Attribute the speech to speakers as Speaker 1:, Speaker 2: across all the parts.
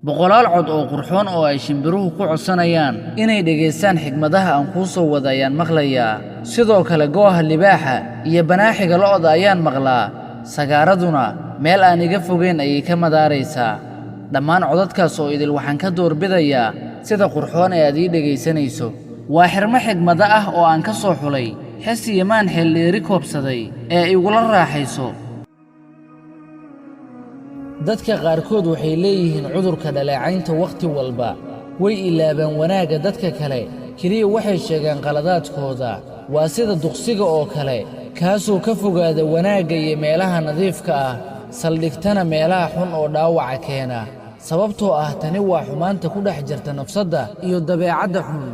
Speaker 1: Boqolaal cod oo qurxoon oo ay shimbiruhu ku codsanayaan inay dhegaystaan xigmadaha aan kuu soo wada ayaan maqlayaa. Sidoo kale gooha libaaxa iyo banaaxiga lo'da ayaan maqlaa. Sagaaraduna meel aan iga fogeyn ayay ka madaaraysaa. Dhammaan codadkaas oo idil waxaan ka doorbidayaa sida qurxoon ee aad ii dhegaysanayso. Waa xirmo xigmado ah oo aan ka soo xulay xis iyo maan xeeldheeri koobsaday ee igula raaxayso. Dadka qaarkood waxay leeyihiin cudurka dhaleecaynta wakhti walba. Way ilaabaan wanaagga dadka kale, keliya waxay sheegaan qaladaadkooda. Waa sida duqsiga oo kale, kaasoo ka fogaada wanaagga iyo meelaha nadiifka ah, saldhigtana meelaha xun oo dhaawaca keena. Sababtoo ah tani waa xumaanta ku dhex jirta nafsadda iyo dabeecadda xun.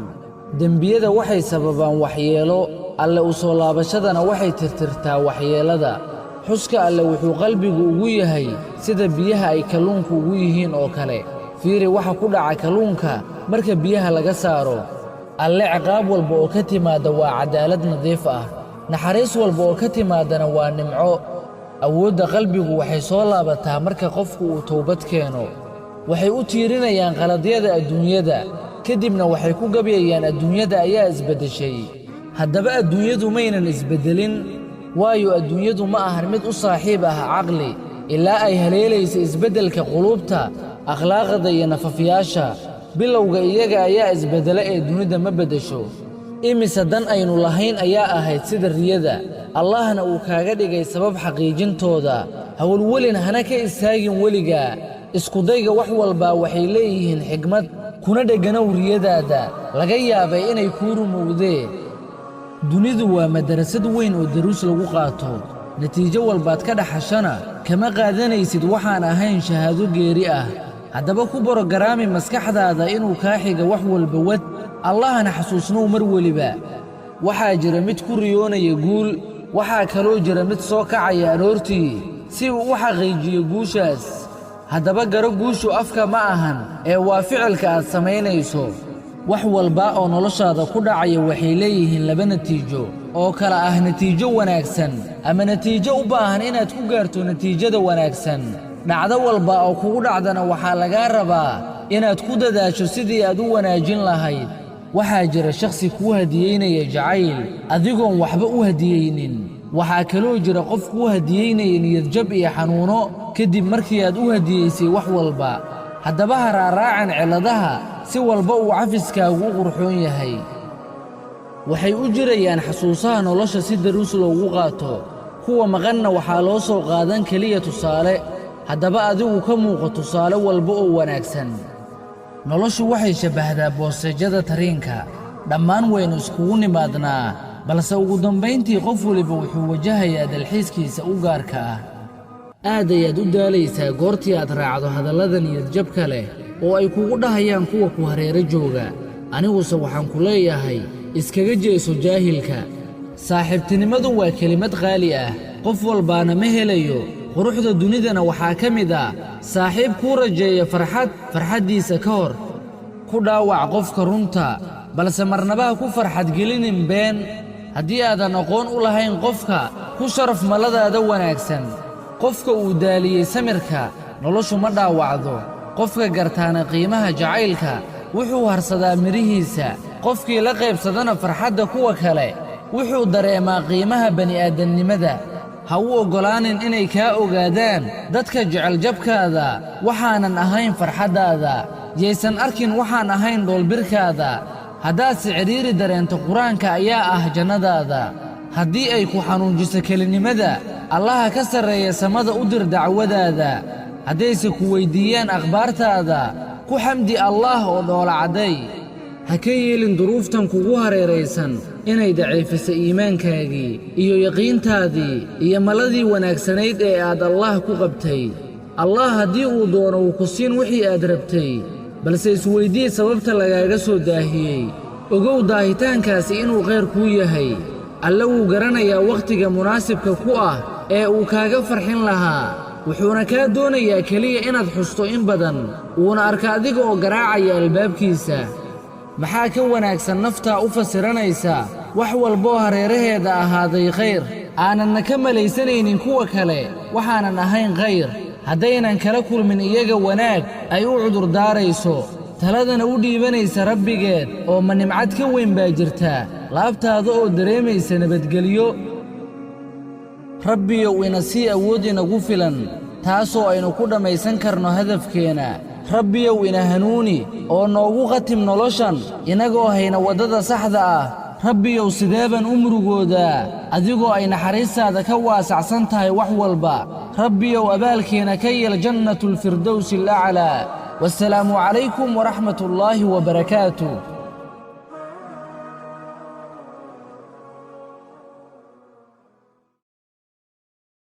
Speaker 1: Dembiyada waxay sababaan waxyeelo, Alle u soo laabashadana waxay tirtirtaa waxyeellada. Xuska Alle wuxuu qalbigu ugu yahay sida biyaha ay kalluunku ugu yihiin oo kale. Fiiri waxa ku dhaca kalluunka marka biyaha laga saaro. Alle ciqaab walba oo ka timaadda waa caddaalad nadiif ah. Naxariis walba oo ka timaaddana waa nimco. Awoodda qalbigu waxay soo laabataa marka qofku uu toobad keeno. Waxay u tiirinayaan qaladyada adduunyada, kadibna waxay ku gabyayaan adduunyada ayaa isbeddeshay. Haddaba adduunyadu maynan isbeddelin, waayo adduunyadu ma ahan mid u saaxiib ah caqli ilaa ay haleelaysa isbeddelka quluubta, akhlaaqda iyo nafafyaasha. Bilowga iyaga ayaa isbeddela ee dunida ma beddesho. Imise dan aynu lahayn ayaa ahayd sida riyada, Allahna uu kaaga dhigay sabab xaqiijintooda. Hawlwelin hana ka istaagin weligaa. Iskudayga wax walbaa waxay leeyihiin xigmad, kuna dhegganow riyadaada, laga yaabay inay kuu rumowdee. Dunidu waa madarasad weyn oo daruus lagu qaato. Natiijo walbaad ka dhaxashana kama qaadanaysid waxaan ahayn shahaado geeri ah. Haddaba ku borogaraami maskaxdaada inuu kaa xiga wax walba wad, Allahna xasuusnow mar weliba. Waxaa jira mid ku riyoonaya guul, waxaa kaloo jira mid soo kacaya aroortii si uu u xaqiijiyo guushaas. Haddaba garo, guushu afka ma ahan ee waa ficilka aad samaynayso. Wax walba oo noloshaada ku dhacaya waxay leeyihiin laba natiijo oo kala ah natiijo wanaagsan ama natiijo u baahan inaad ku gaarto natiijada wanaagsan. Dhacdo walba oo kugu dhacdana waxaa lagaa rabaa inaad ku dadaasho sidii aad u wanaajin lahayd. Waxaa jira shakhsi kuu hadiyeynaya jacayl adigoon waxba u hadiyeynin. Waxaa kaloo jira qof kuu hadiyeynaya niyadjab iyo xanuuno kadib markii aad u hadiyeysay wax walba. Haddaba ha raaraacan cilladaha si walba uu cafiskaagu u qurxoon yahay. Waxay u jirayaan xasuusaha nolosha si daruus loogu qaato, kuwa maqanna waxaa loo soo qaadan keliya tusaale. Haddaba adigu ka muuqo tusaale walba oo wanaagsan. Noloshu waxay shabbahdaa boosteejada tariinka. Dhammaan waynu iskugu nimaadnaa, balse ugu dambayntii qof weliba wuxuu wajahayaa dalxiiskiisa u gaarka ah. Aad ayaad u daalaysaa goortii aad raacdo hadallada niyadjabka leh oo ay kugu dhahayaan kuwa ku hareero jooga. Aniguse waxaan ku leeyahay, iskaga jeeso jaahilka. Saaxiibtinimadu waa kelimad qaali ah, qof walbaana ma helayo. Quruxda dunidana waxaa ka mid ah saaxiib kuu rajeeya farxad farxaddiisa ka hor. Ku dhaawac qofka runta, balse marnaba ha ku farxadgelinin been. Haddii aadan aqoon u lahayn qofka, ku sharaf maladaada wanaagsan. Qofka uu daaliyey samirka, noloshu ma dhaawacdo. Qofka gartaana qiimaha jacaylka wuxuu harsadaa midhihiisa. Qofkii la qaybsadana farxadda kuwa kale wuxuu dareemaa qiimaha bani'aadamnimada. Ha u oggolaanin inay kaa ogaadaan dadka jecel jabkaada waxaanan ahayn farxaddaada. Yaysan arkin waxaan ahayn dhoolbirkaada. Haddaadse cidhiiri dareento, Qur-aanka ayaa ah jannadaada. Haddii ay ku xanuunjiso kelinimada, Allaha ka sarreeya samada u dir dacwadaada. Haddayse ku weyddiiyaan akhbaartaada, ku xamdi Allaah oo dhoola cadday. Ha ka yeelin duruuftan kugu hareeraysan inay daciifiso iimaankaagii iyo yaqiintaadii iyo maladii wanaagsanayd ee aad Allaah ku qabtay. Allaah haddii uu doono wuu ku siin wixii aad rabtay, balse isweyddii sababta lagaaga soo daahiyey. Ogow daahitaankaasi inuu khayr kuu yahay. Alle wuu garanayaa wakhtiga munaasibka ku ah ee uu kaaga farxin lahaa, wuxuuna kaa doonayaa keliya inaad xusto in badan, wuuna arka adiga oo garaacaya albaabkiisa. Maxaa ka wanaagsan naftaa u fasiranaysa wax walboo hareeraheeda ahaaday khayr, aananna ka malaysanaynin kuwa kale waxaanan ahayn khayr? Haddaynan kala kulmin iyaga wanaag, ay u cudurdaarayso, taladana u dhiibanaysa Rabbigeed. Oo ma nimcad ka weyn baa jirta laabtaada oo dareemaysa nabadgelyo? Rabbiyow, ina sii awood inagu filan, taasoo aynu ku dhammaysan karno hadafkeenna. Rabbiyow, ina hanuuni oo noogu khatim noloshan inagoo hayna waddada saxda ah. Rabbiyow, sidee baan u murugoodaa adigoo ay naxariistaada ka waasacsan tahay wax walba? Rabbiyow, abaalkeena ka yeel Jannatulfirdowsi alaclaa. Wasalaamu calaykum waraxmatullaahi wabarakaatu.